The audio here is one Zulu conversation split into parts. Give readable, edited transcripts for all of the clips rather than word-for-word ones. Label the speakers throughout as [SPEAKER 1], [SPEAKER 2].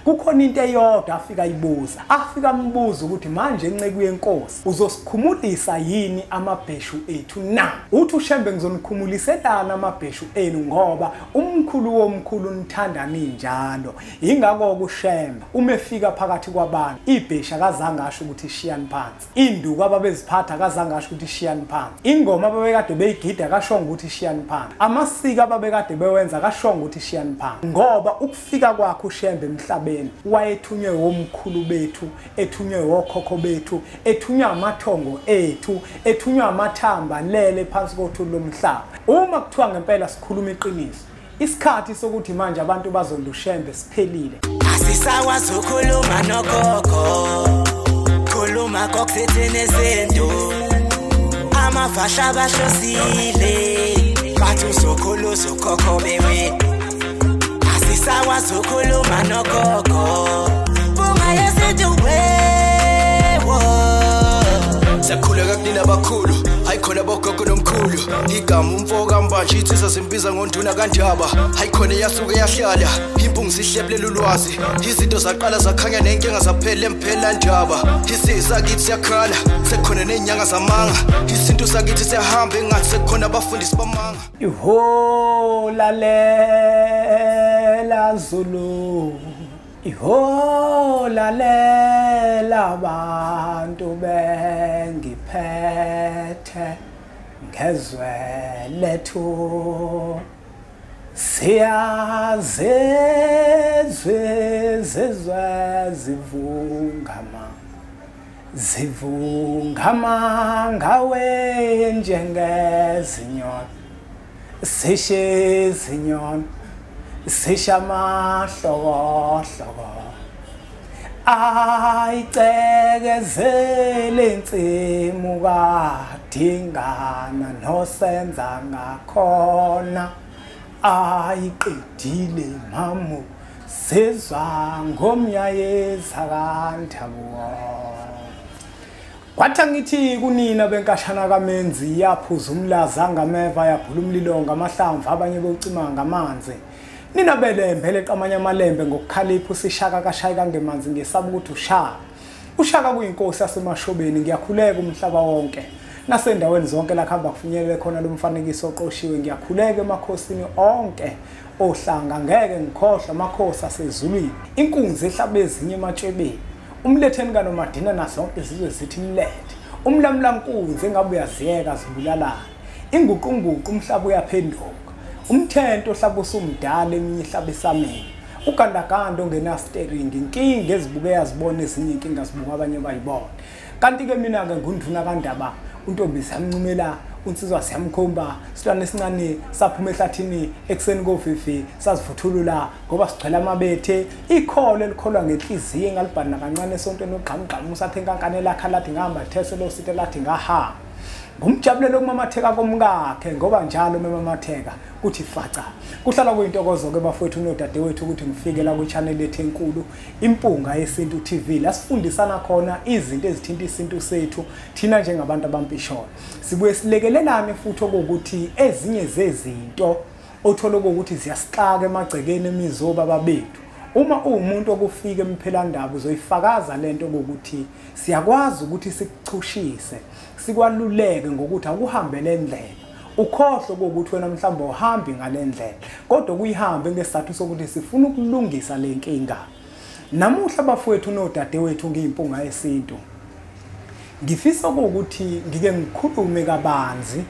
[SPEAKER 1] Kukhona into eyodwa afika ayibuza, afika ambuza ukuthi manje nceku yenkosi uzosikhumulisa yini amabheshu ethu na? Uthi uShembe ngizonikhumuliselana amabheshu enu ngoba umkhulu womkhulu nithanda ninjalo. Ingakho uShembe uma efika phakathi kwabantu ibheshu akazange asho ukuthi shiyani phansi, induku ababeziphatha akazange asho ukuthi shiyani phansi, ingoma ababekade beyigida akashongo ukuthi shiyani phansi, amasiko ababekade bewenza akashongo ukuthi shiyani phansi, ngoba ukufika kwakhe uShembe emhlabeni wayethunywe womkhulu bethu, ethunywe wokhokho bethu, ethunywe amathongo ethu, ethunywe amathamba lele phansi kothuli lomhlaba. Uma kuthiwa ngempela sikhuluma iqiniso, isikhathi sokuthi manje abantu bazonda uShembe siphelile.
[SPEAKER 2] Asisakwazi ukukhuluma nogogo, khuluma kokuthini izinto, amafasha bahlosile, bathi uzokhulu uzokhokho bewe. Asisakwazi ukukhuluma nogogo, bunga yesintu wewo.
[SPEAKER 3] Siyakhuleka kunina abakhulu, hayi khona bogogo nomkhulu. Igama umfo kaMbanje insizwa zimbiza ngonduna kaNdaba. Hayi khona yasuke yahlala, impungu sihlebulela ulwazi. Izinto zaqala zakhanya nenkinga zaphela emphela ndaba. Isizwe sakithi siyakhala, sekukhona nezinyanga zamanga. Isintu sakithi siyahamba engathi sekukhona abafundisi bamanga.
[SPEAKER 1] Iho lalela Zulu, iho lalela abantu bengiphethe ngezwe lethu, siyazizwe zizwe zivungama zivungama ngawe njengezinyoni, sishe izinyoni sisha amahlokohloko, ayicekezele insimu kaDingana nosenza ngakhona, ayiqedile mamu sizwa ngomyayeza kaNdabuko. Kwathi ngithi kunina benkashana kaMenzi, yaphuza umlaza ngameva, yaphula umlilo ngamahlamvu, abanye bewucima ngamanzi. Nina belembe leqamanye amalembe ngokukhalipha usishaka kashaya kangemanzi, ngesaba ukuthi ushaka. Ushaka kuyinkosi yasemashobeni. Ngiyakhuleka umhlaba wonke nasendaweni zonke la kuhamba kufinyelele khona lo mfanekiso oqoshiwe. Ngiyakhuleka emakhosini onke ohlanga, ngeke ngikhohlwe amakhosi asezulwini, inkunzi ehlaba ezinye ematshebeni, umletheni kaNomadina nazonke izizwe zithi mlethe, umlamlankunzi engabe uyaziyeka zibulalana, inguqunguqu umhlaba uyaphenduka, umthento ohlaba usumdala eminye ihlaba isameni, ugandaganda ongenasteringi, inkinga ezibuke yazibona ezinye inkinga zibuka abanye bayibona. Kanti-ke mina-ke ngunduna kaNdaba, untombi siyamncumela, unsizwa siyamkhomba, silwane esincane saphuma ehlathini ekuseni kofifi sazivuthulula ngoba sigcwele amabethe, ikholo elikholwa ngenhliziyo engalibhana kancane esontweni ogqamugqamu usathe inkankane lakha lathi ngihamba these lo sithe lathi ngahamba. Ngumjabulelo kumamatheka komkakhe ngoba njalo memamatheka kuthi faca. Kuhlala kuyintokozo-ke bafowethu nodadewethu ukuthi ngifike la kwi-channel yethu enkulu Impunga Yesintu TV, la sifundisana khona izinto ezithinta isintu sethu thina njengabantu abampisholo. Sibuye silekelelane futhi okuwukuthi ezinye zezinto othola ukuthi ziyasixaka emagcekeni emizi obaba bethu. Uma uwumuntu okufika emphelandaba uzoyifakaza lento ukuthi siyakwazi ukuthi sikuchushise, sikwaluleke ngokuthi akuhambe le ndlela. Ukhohlwe ukuthi wena mhlawumbe uhambi ngale ndlela, kodwa kuyihambe ngesizathu sokuthi sifuna ukulungisa le nkinga. Namuhla bafowethu nodadewethu ngiyimpunga yesintu, ngifisa ukuthi ngike ngikhulume kabanzi,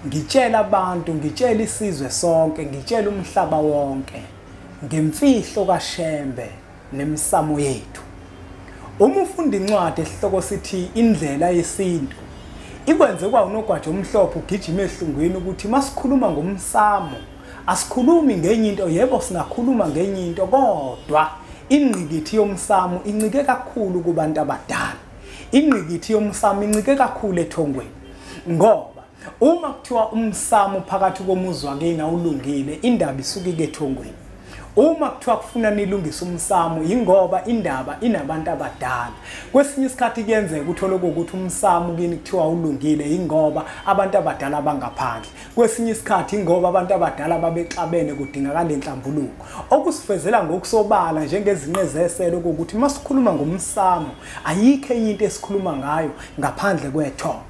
[SPEAKER 1] ngitshela abantu, ngitshela isizwe sonke, ngitshela umhlaba wonke ngemfihlo kaShembe nemsamo yethu. Uma ufunda incwadi esihloko sithi Indlela Yesintu, ikwenze kwawunogwaja omhlophe ugijima ehlungwini ukuthi masikhuluma ngomsamo asikhulumi ngenye into. Yebo singakhuluma ngenye into, kodwa ingqikithi yomsamo incike kakhulu kubantu abadala, ingqikithi yomsamo incike kakhulu ethongweni, ngoba uma kuthiwa umsamo phakathi komuzi wakini awulungile, indaba isuke ethongweni. Uma kuthiwa kufuna nilungise umsamo, ingoba indaba inabantu abadala. Kwesinye isikhathi kuyenzeka uthole ukuthi umsamo kini kuthiwa ulungile ingoba abantu abadala bangaphandle. Kwesinye isikhathi ingoba abantu abadala babexabene kudingakala inhlambuluko. Okusifezela ngokusobala njengezinqe zeselo ukuthi masikhuluma ngomsamo ayikho enye into esikhuluma ngayo ngaphandle kwethongo.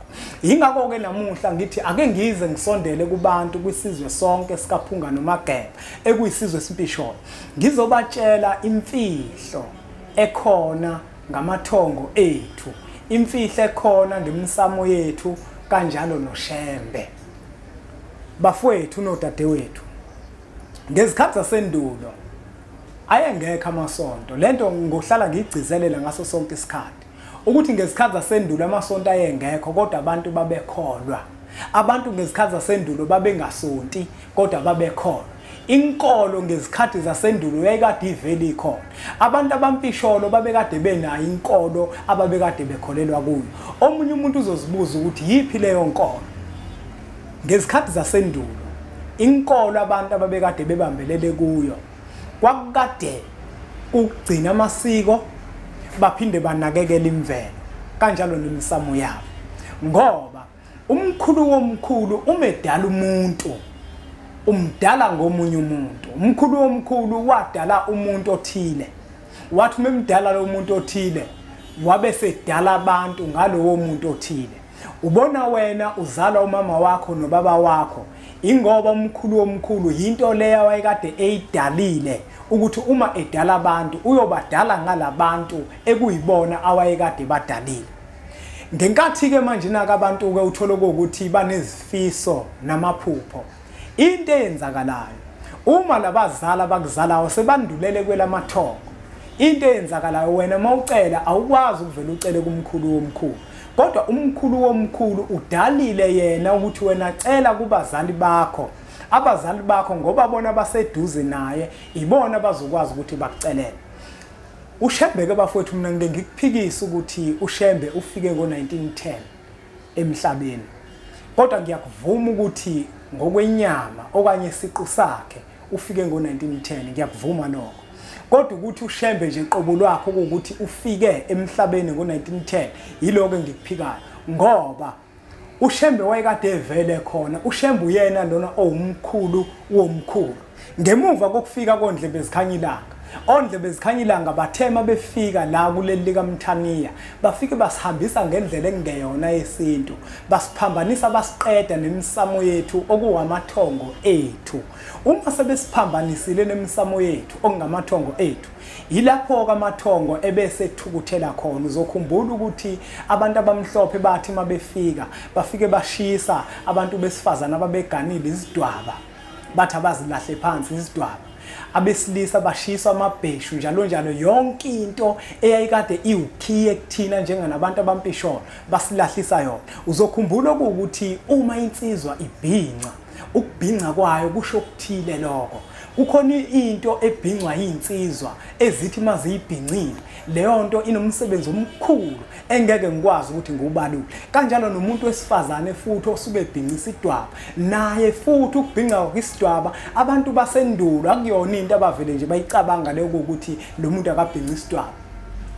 [SPEAKER 1] Yingakho ke namuhla ngithi ake ngize ngisondele kubantu kwisizwe sonke sikaPhunga noMageba ekuyisizwe esimpisholo. Ngizobatshela imfihlo ekhona ngamathongo ethu, imfihlo ekhona ngemisamo yethu kanjalo noShembe. Bafowethu nodadewethu, ngezikhathi zasendulo ayengekho amasonto. Lento ngohlala ngiyigcizelela ngaso sonke isikhathi ukuthi ngezikhathi zasendulo amasonto ayengekho, kodwa abantu babekholwa. Abantu ngezikhathi zasendulo babengasonti, kodwa babekholwa. Inkolo ngezikhathi zasendulo yayikade ivele ikhona. Abantu abampisholo babekade benayo inkolo ababekade bekholelwa kuyo. Omunye umuntu uzozibuza ukuthi yiphi leyo nkolo. Ngezikhathi zasendulo inkolo abantu ababekade bebambelele kuyo kwakukade ukugcina amasiko, baphinde banakekela imvelo kanjalo nemisamo yabo. Ngoba umkhulu womkhulu umedala umuntu, umdala ngomunye umuntu. Umkhulu womkhulu wadala umuntu othile, wathi memdala lo muntu othile wabe sedala abantu ngalowo muntu othile. Ubona wena uzala umama wakho nobaba wakho, ingoba umkhulu womkhulu yinto leyo wayekade eyidalile ukuthi uma edala abantu uyobadala ngalabantu ekuyibona awayekade badalile. Ngenkathi ke manje naka abantu ke uthola ukuthi banezifiso namaphupho. Into eyenzakalayo uma labazala bakuzalayo sebandulele kwelamathongo, into eyenzakalayo wena mawucela awukwazi ukuvela ucele kumkhulu womkhulu, kodwa umkhulu womkhulu udalile yena ukuthi wena cela kubazali bakho. Abazali bakho ngoba bona baseduze naye ibona bazokwazi ukuthi bakucelele. uShembe ke bafowethu, mina ngike ngikuphikisa ukuthi uShembe ufike ngo-1910 emhlabeni, kodwa ngiyakuvuma ukuthi ngokwenyama okanye isiqu sakhe ufike ngo-1910, ngiyakuvuma lokho. Kodwa ukuthi uShembe nje qobo lwakhe ukuthi ufike emhlabeni ngo-1910 yiloko engikuphikayo, ngoba uShembe wayekade evele khona. uShembe uyena lona owumkhulu womkhulu. Ngemuva kokufika koNdlebe Zikhanyilanga, oNdlebe Zikhanyilanga bathema befika la kuleli likaMthaniya, bafike basihambisa ngendlela engeyona yesintu, basiphambanisa basiqeda nemisamo yethu okuwamathongo ethu. Uma sebesiphambanisile nemisamo yethu okungamathongo ethu, yilapho kamathongo ebese thukuthela khona. Uzokhumbula ukuthi abantu abamhlophe bathi mabefika bafike bashisa abantu besifazana ababeganile izidwaba, bathi abazilahle phansi izidwaba, abesilisa bashiswa amabheshu njalo njalo. Yonke into eyayikade iwukhiye kuthina njenganabantu abampisholo basilahlisa yona. Uzokhumbula ukuthi uma insizwa ibhinca, ukubhinca kwayo kusho okuthile lokho. Kukhona into ebhincwa yinsizwa ezithi maziyibhincile, leyo nto inomsebenzi omkhulu engeke ngikwazi ukuthi ngiwubalule. Kanjalo nomuntu wesifazane futhi osuke ebhincisa isidwaba, naye futhi ukubhinca kwesidwaba abantu basendulo akuyona into abavele nje bayicabanga leyo ukuthi lo muntu akabhinca isidwaba.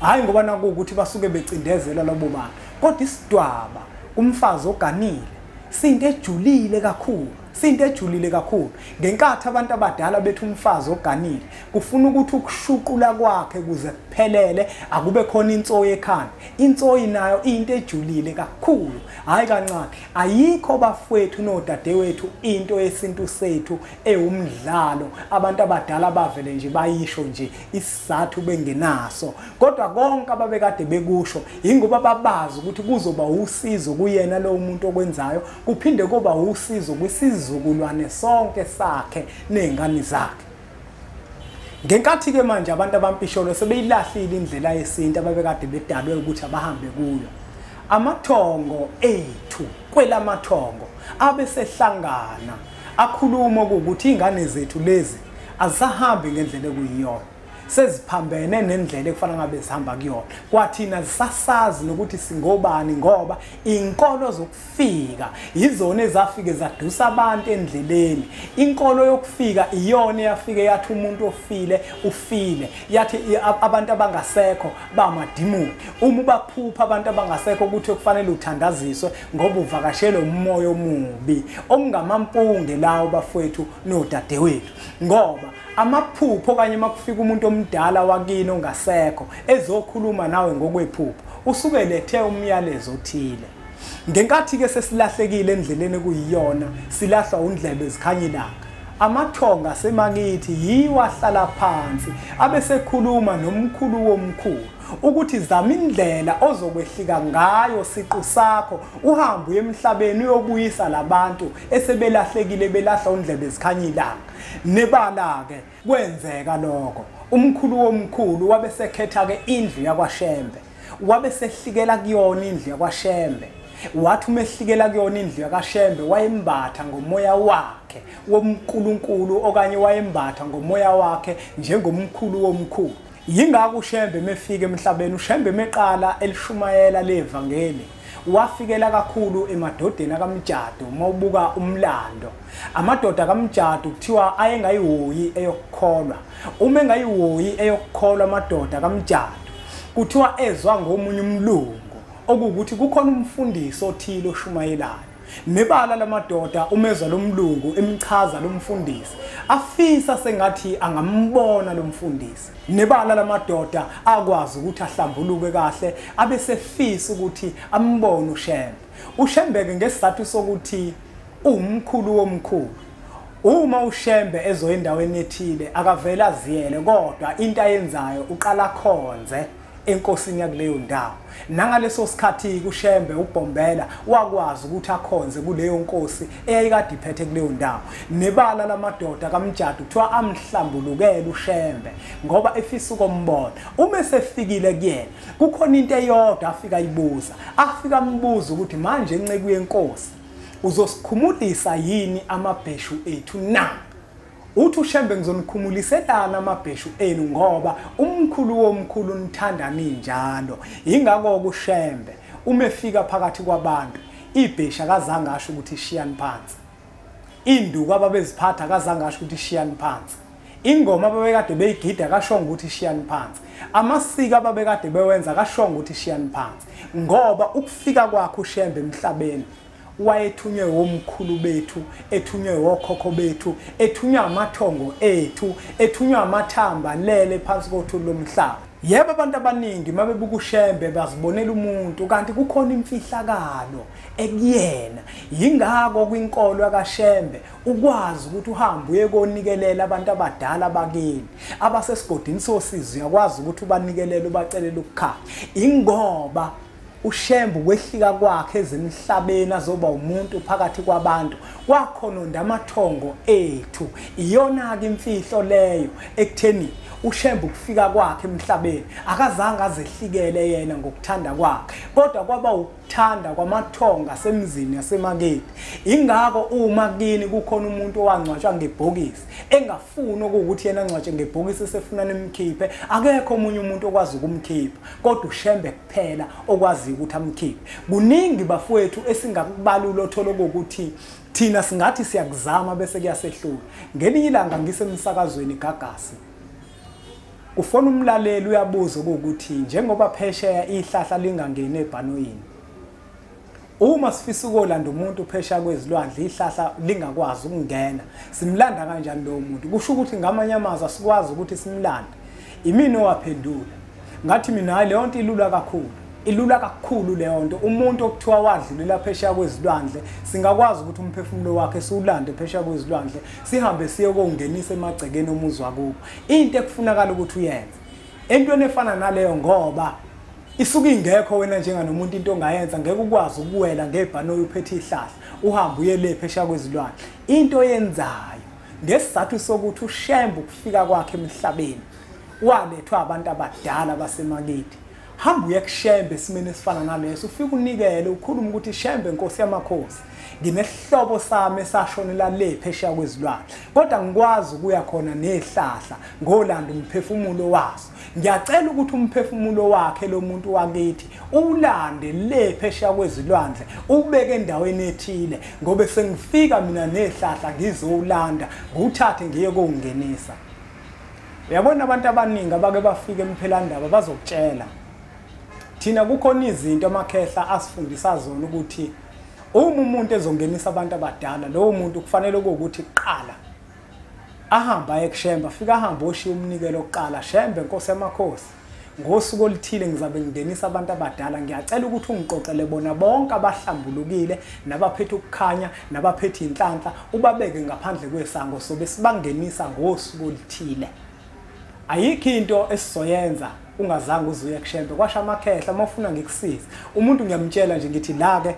[SPEAKER 1] Hayi ngoba nakuwukuthi basuke becindezela labo bantu, kodwa isidwaba kumfazi oganile sinto ejulile kakhulu, sinto ejulile kakhulu. Ngenkathi abantu abadala bethu umfazi oganile kufuna ukuthi ukushuqula kwakhe kuze kuphelele akube khona insoyi ekhanda. Insoyi nayo into ejulile kakhulu, hayi kancane. Ayikho bafowethu nodadewethu into yesintu sethu ewumdlalo abantu abadala bavele nje bayisho nje isizathu bengenaso, kodwa konke ababekade bekusho ingoba babazi ukuthi kuzoba usizo kuyena lo muntu okwenzayo, kuphinde kuba usizo kwisizukulwane sonke sakhe nezingane zakhe. Ngenkathi ke manje abantu abampisholo sebeyilahlile indlela yesintu ababekade bedalwe ukuthi abahambe kuyo, amathongo ethu kwelamathongo abesehlangana akhuluma ukuthi ingane zethu lezi azisahambi ngendlela ekuyiyona. seziphambene nendlela ekufanele ngabe zihamba kuyona. Kwathina sisasazi nokuthi singobani, ngoba inkolo zokufika yizona ezafike zadusa abantu endleleni. Inkolo yokufika iyona eyafike yathi umuntu ofile ufile, yathi abantu abangasekho bamadimoni. Uma ubaphupha abantu abangasekho ukuthi kufanele uthandaziswe ngoba uvakashelwe umoya omubi okungamampunge lawo bafowethu nodadewethu, ngoba amaphupho okanye makufika umuntu omdala wakini ongasekho ezokhuluma nawe ngokwephupho usuke lethe umyalezo othile. Ngenkathi ke sesilahlekile endleleni kuyiyona, silahlwa undlebe zikhanya ilanga. Amathonga semakithi yiwahlala phansi abesekhuluma nomkhulu womkhulu ukuthi zama indlela ozokwehlika ngayo siqu sakho, uhambe uye emhlabeni uyobuyisa labantu esebelahlekile belahla undlebe zikhanya ilanga. Nebala ke kwenzeka lokho, umkhulu womkhulu wabesekhetha ke indlu yakwaShembe, wabesehlikela kuyona indlu yakwaShembe. Wathi umehlikela kuyona indlu yakwaShembe wayembatha ngomoya wakhe womnkulunkulu, okanye wayembatha ngomoya wakhe njengomkhulu womkhulu. Yingakho uShembe mefika emhlabeni, uShembe meqala elishumayela levangeli wafikela kakhulu emadodeni akaMjado. Mawubuka umlando, amadoda kaMjado kuthiwa ayengayihoyi eyokukholwa. Uma engayihoyi eyokukholwa amadoda kaMjado, kuthiwa ezwa ngomunye umlungu okuwukuthi kukhona umfundisi othile oshumayelayo. Nebala lamadoda umezwa lomlungu emchaza lomfundisi, afisa sengathi angambona lomfundisi. Nebala lamadoda akwazi ukuthi ahlambuluke kahle, abesefisa ukuthi ambone uShembe. uShembe ke ngesizathu sokuthi umkhulu womkhulu, uma uShembe ezoya endaweni ethile akavela aziyele, kodwa into ayenzayo uqala khonze enkosini yakuleyo ndawo. Nangaleso sikhathi kuShembe uBhombela wakwazi ukuthi akhonze kuleyo nkosi eyayikade iphethe kuleyo ndawo. Nebala lamadoda kaMjado kuthiwa amhlambulukele uShembe ngoba efisa ukumbona. Uma esefikile kuyena kukhona into eyodwa afika ayibuza, afika ambuza ukuthi manje nceku yenkosi uzosikhumulisa yini amabheshu ethu na? Uthi uShembe ngizonikhumuliselana amabheshu enu ngoba umkhulu womkhulu nithanda ninjalo. Yingakho uShembe uma efika phakathi kwabantu ibheshu akazange asho ukuthi shiyani phansi, induku ababeziphatha akazange asho ukuthi shiyani phansi, ingoma ababekade beyigida akashongo ukuthi shiyani phansi, amasiko ababekade bewenza akashongo ukuthi shiyani phansi, ngoba ukufika kwakhe uShembe emhlabeni wayethunywe womkhulu bethu, ethunywe wokhokho bethu, ethunywe amathongo ethu, ethunywe amathamba lele phansi kothuli lomhlaba. Yebo, abantu abaningi mabebuka uShembe bazibonela umuntu, kanti kukhona imfihlakalo ekuyena. Yingakho kwinkolo kaShembe ukwazi ukuthi uhambe uye konikelela abantu abadala bakini abasesigodini sosizo, uyakwazi ukuthi ubanikelele ubacelele ukukhanya, ingoba uShembe kwehlika kwakhe ezemhlabeni azoba umuntu phakathi kwabantu kwakhononda amathongo ethu. Iyona ke imfihlo leyo ekutheni uShembe ukufika kwakhe emhlabeni akazange azehlikele yena ngokuthanda kwakhe, kodwa kwaba ukuthanda kwamathonga asemzini yasemakethe. Ingakho uma kini kukhona umuntu owangcwatshwa ngebhokisi engafuni ukuthi yena angcwatshe ngebhokisi esefuna nimkhiphe, akekho omunye umuntu okwazi ukumkhipha kodwa uShembe kuphela okwazi ukuthi amkhiphe. Kuningi bafowethu esingakubalula othola ukuthi thina singathi siyakuzama bese kuyasehlula. Ngelinye ilanga ngisemsakazweni Gagasi, kufona umlaleli uyabuza ukuthi njengoba phesheya ihlahla lingangeni ebhanoyini, uma sifisa ukolanda umuntu phesheya kwezilwandle ihlahla lingakwazi ukungena, simlanda kanjani lowo muntu? Kusho ukuthi ngamanye amazwi asikwazi ukuthi simlande. Imina owaphendula ngathi mina hayi, leyo nto ilula kakhulu, ilula kakhulu leyo nto. Umuntu okuthiwa wadlulela phesheya kwezilwandle singakwazi ukuthi umphefumulo wakhe siwulande phesheya kwezilwandle sihambe siye kowungenisa emagcekeni omuzi wakubo. Into ekufunakala ukuthi uyenze entweni efana naleyo, ngoba isuke ingekho wena njenganomuntu into ongayenza, ngeke ukwazi ukuwela ngebhanoyi uphethe ihlahla uhambe uye le phesheya kwezilwandle. Into oyenzayo ngesizathu sokuthi uShembe ukufika kwakhe emhlabeni walethwa abantu abadala basemakithi, hamba uye kuShembe esimeni esifana naleso, ufike unikele ukhulume ukuthi Shembe Nkosi yamakhosi, Nginesihlobo sami esashonela le phesheya kwezilwandle, kodwa ngikwazi ukuya khona nehlahla ngolanda umphefumulo waso. Ngiyacela ukuthi umphefumulo wakhe lo muntu wakithi ulande le phesheya kwezilwandle, ubeke endaweni ethile, ngoba sengifika mina nehlahla ngizowulanda, ngiwuthathe ngiye kowungenisa. Uyabona abantu abaningi abake bafika emphelandaba bazokutshela. Thina kukhona izinto amakhehla asifundisa zona ukuthi uma umuntu ezongenisa abantu abadala, lowo muntu kufanele ukuthi kuqala ahamba aye kuShembe, afike ahambe oshiya umnikelo oqala. Shembe Nkosi yamakhosi, ngosuku oluthile ngizabe ngingenisa abantu abadala, ngiyacela ukuthi ungiqoqele bona bonke abahlambulukile nabaphethe ukukhanya nabaphethe inhlanhla, ubabeke ngaphandle kwesango sobe sibangenisa ngosuku oluthile. Ayikho into esizoyenza ungazange uzuye kuShembe. Kwasha amakhehla, uma ufuna ngikusize umuntu ngiyamtshela nje ngithi la ke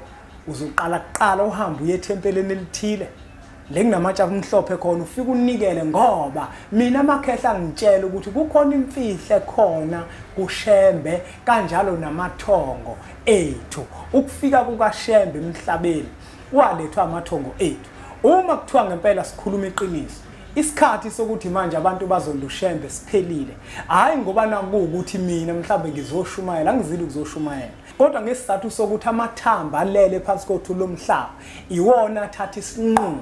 [SPEAKER 1] uzoqala kuqala uhambe uye ethempelini elithile le kunamatshe amhlophe khona, ufike unikele, ngoba mina amakhehla angitshela ukuthi kukhona imfihle khona kuShembe kanjalo namathongo ethu. Ukufika kukaShembe emhlabeni walethwa amathongo ethu. Uma kuthiwa ngempela sikhuluma iqiniso, isikhathi sokuthi manje abantu bazonda uShembe siphelile. Hayi ngoba nakuwukuthi mina mhlawumbe ngizoshumayela, angizili ukuzoshumayela, kodwa ngesizathu sokuthi amathamba alele phansi kothuli lomhlaba iwona athatha isinqumo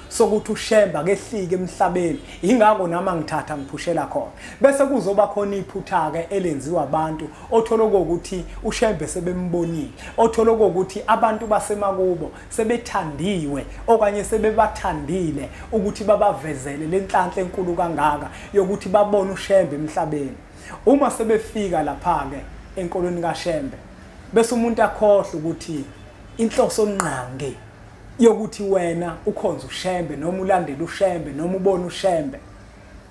[SPEAKER 1] sokuthi uShembe akehlike emhlabeni. Ingakho nami ngithatha ngiphushela khona. Bese kuzoba khona iphutha-ke elenziwa abantu, othola ukuthi uShembe sebembonile, othola ukuthi abantu basemakubo sebethandiwe okanye sebebathandile ukuthi babavezele lenhlanhla enkulu kangaka yokuthi babone uShembe emhlabeni. Uma sebefika lapha-ke enkolweni kaShembe, bese umuntu akhohlwa ukuthi inhloso ngqangi yokuthi wena ukhonza uShembe noma ulandela uShembe noma ubona uShembe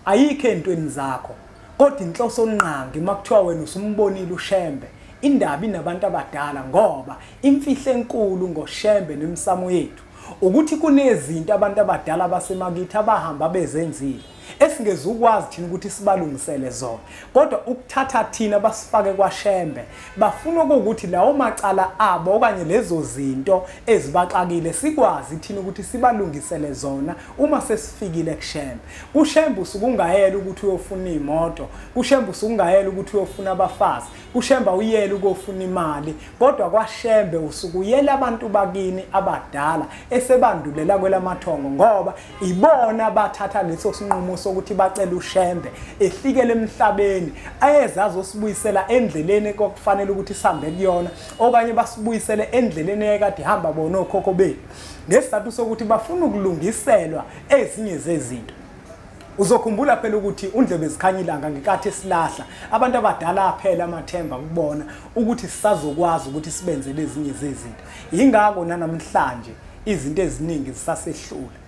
[SPEAKER 1] ayikho entweni zakho, kodwa inhloso ngqangi makuthiwa wena usumbonile uShembe, indaba inabantu abadala, ngoba imfihlo enkulu ngoShembe nemsamo yethu ukuthi kunezinto abantu abadala basemakithi abahamba bezenzile esingezukwazi thina ukuthi sibalungisele zona, kodwa ukuthatha thina basifake kwaShembe bafuna ukuthi lawo macala abo okanye lezo zinto ezibaxakile sikwazi thina ukuthi sibalungisele zona uma sesifikile kuShembe. KuShembe usukungayela ukuthi uyofuna imoto, kuShembe usukungayela ukuthi uyofuna abafazi, kuShembe uyela ukuyofuna imali, kodwa kwaShembe usukuyela abantu bakini abadala esebandulela kwelamathongo, ngoba ibona bathatha leso sinqumo sokuthi bacela uShembe ehlikele emhlabeni ayezazi osibuyisela endleleni okufanele ukuthi sihambe kuyona, okanye basibuyisele endleleni ekade ihamba bona okhokho bethu, ngesizathu sokuthi bafuna ukulungiselwa ezinye zezinto. Uzokhumbula phela ukuthi uNdlebe Zikhanya Ilanga ngenkathi esilahla abantu abadala aphela amathemba kubona ukuthi sisazokwazi ukuthi sibenzele ezinye zezinto. Yingakho nanamhlanje izinto eziningi zisasehlula.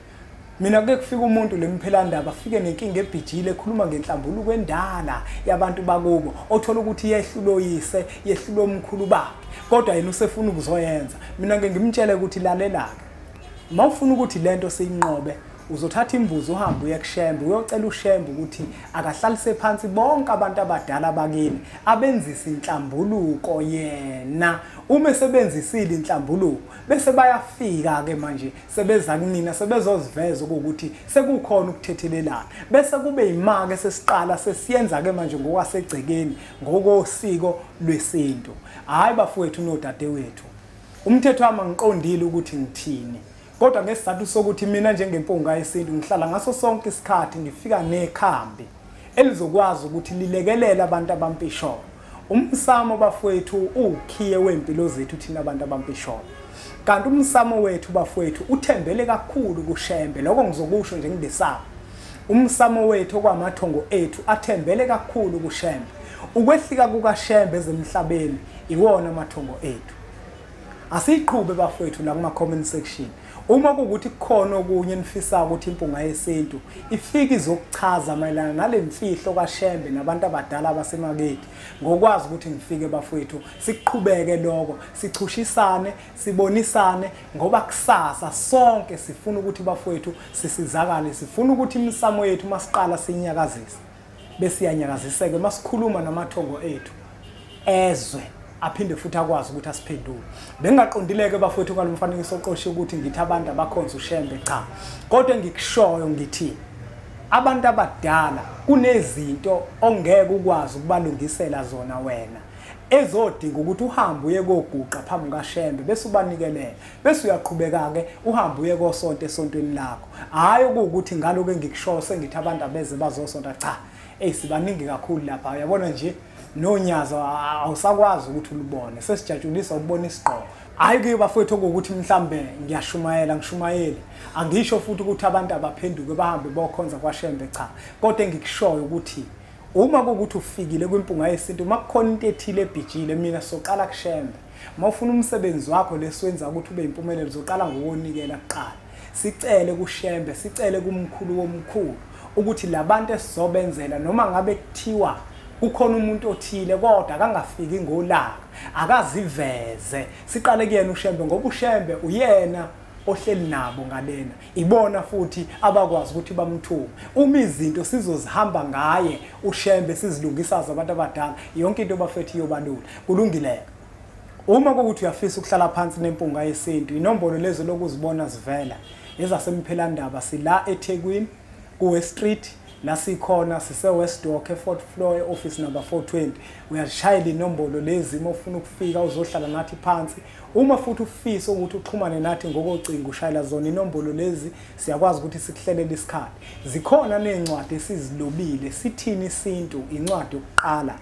[SPEAKER 1] Mina kuke kufika umuntu lemphelandaba afike nenkinga ebhijile ekhuluma ngenhlambuluko endala yabantu bakubo, othola ukuthi yehlula oyise, yehlula omkhulu bakhe, kodwa yena usefuna ukuzoyenza. Mina ngeke ngimtshele ukuthi lalela-ke, uma ufuna ukuthi lento siyinqobe uzothatha imbuzi uhambe uye kuShembe uyocela uShembe ukuthi akahlalise phansi bonke abantu abadala bakini abenzise inhlambuluko yena. Uma sebenzisile inhlambuluko bese bayafika ke manje sebeza kunina sebezoziveza ukuthi sekukhona ukuthethelelana, bese kube imake sesiqala sesiyenza ke manje ngokwasegcekeni ngokosiko lwesintu. Hayi bafowethu nodadewethu, umthetho wami angiqondile ukuthi ngithini, kodwa ngesizathu sokuthi mina njengempunga yesintu ngihlala ngaso sonke isikhathi ngifika nekhambi elizokwazi ukuthi lilekelele abantu abampisholo. Umsamo bafowethu uwukhiye wempilo zethu thina abantu abampisholo, kanti umsamo wethu bafowethu uthembele kakhulu kuShembe. Lokho ngizokusho nje ngidesaba. Umsamo wethu okwamathongo ethu athembele kakhulu kuShembe. Ukwehlika kukaShembe ezemhlabeni iwona amathongo ethu. Asiqhube bafowethu la kuma comment section. Uma kuwukuthi kukhona okunye nifisa ukuthi impunga yesintu ifike izokuchaza mayelana nale mfihlo kaShembe nabantu abadala abasemakithi, ngokwazi ukuthi ngifike bafowethu siqhubeke lokho, sichushisane, sibonisane, ngoba kusasa sonke sifuna ukuthi bafowethu sisizakale, sifuna ukuthi imisamo yethu masiqala sinyakazise bese iyanyakaziseke masikhuluma namathongo ethu ezwe aphinde futhi akwazi ukuthi asiphendule. Bengingaqondileke bafowethu kwalo mfanekiso oqoshiwe ukuthi ngithi abantu abakhonza uShembe, cha, kodwa engikushoyo ngithi abantu abadala kunezinto ongeke ukwazi ukubalungisela zona wena, ezodinga ukuthi uhambe uye koguqa phambi kaShembe bese ubanikelela, bese uyaqhubeka-ke uhambe uye kosonto esontweni lakho. Hhayi okuwukuthi ngalokho engikushoyo sengithi abantu abeze bazosonta, cha, eyi sibaningi kakhulu lapha, uyabona nje nonyazo awusakwazi ukuthi ulubone, sesijatshulisa ukubona isigqoko. Hhayi-ke bafowethu okuwukuthi mhlambe ngiyashumayela, ngishumayele, angisho futhi ukuthi abantu abaphenduke bahambe bokhonza kwaShembe, cha, kodwa engikushoyo ukuthi uma kuwukuthi ufikile kwiMpunga Yesintu, uma kukhona into ethile ebhijile, mina soqala kuShembe. Uma ufuna umsebenzi wakho lesiwenza ukuthi ube impumelelo, uzoqala ngokunikela kuqala. Sicele kuShembe, sicele kumkhulu womkhulu ukuthi labantu esizobenzela, noma ngabe kuthiwa kukhona umuntu othile kodwa akangafiki ngolaka, akaziveze, siqale kuyena uShembe, ngoba uShembe uyena ohleli nabo ngalena, ibona futhi abakwazi ukuthi bamthume. Uma izinto sizozihamba ngaye uShembe, sizilungisa abantu abadala, yonke into bafethu iyobalula. Kulungile. Uma kuwukuthi uyafisa ukuhlala phansi neMpunga Yesintu, inombolo lezo lokuzibona zivela ezaseMphelandaba, sila eThekwini ku-West Street, la sikhona sise West Dock e-4th floor office number 420. Uyashayela inombolo lezi uma ufuna ukufika uzohlala nathi phansi. Uma futhi ufisa ukuthi uxhumane nathi ngokocingo, ushayela zona inombolo lezi, siyakwazi ukuthi sikuhlelele isikhathi. Zikhona nezincwadi esizilobile, Sithini Isintu, incwadi yokuqala,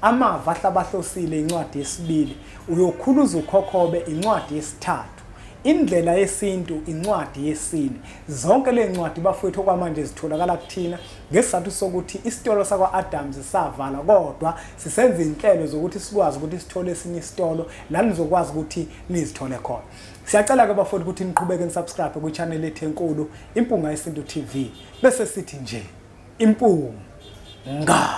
[SPEAKER 1] Amava Ahlabahlosile, incwadi yesibili, Uyokhuluza Ukhokhobe, incwadi yesithathu, Indlela Yesintu, incwadi yesine. Zonke le ncwadi bafowethu okwamanje zitholakala kuthina ngesizathu sokuthi isitolo sakwa-Adams savala, kodwa sisenza inhlelo zokuthi sikwazi ukuthi sithole esinye isitolo la nizokwazi ukuthi nizithole khona. Siyacela-ke bafowethu ukuthi niqhubeke nisubscribe kwi-channel yethu enkulu Impunga Yesintu TV, bese sithi nje impunga.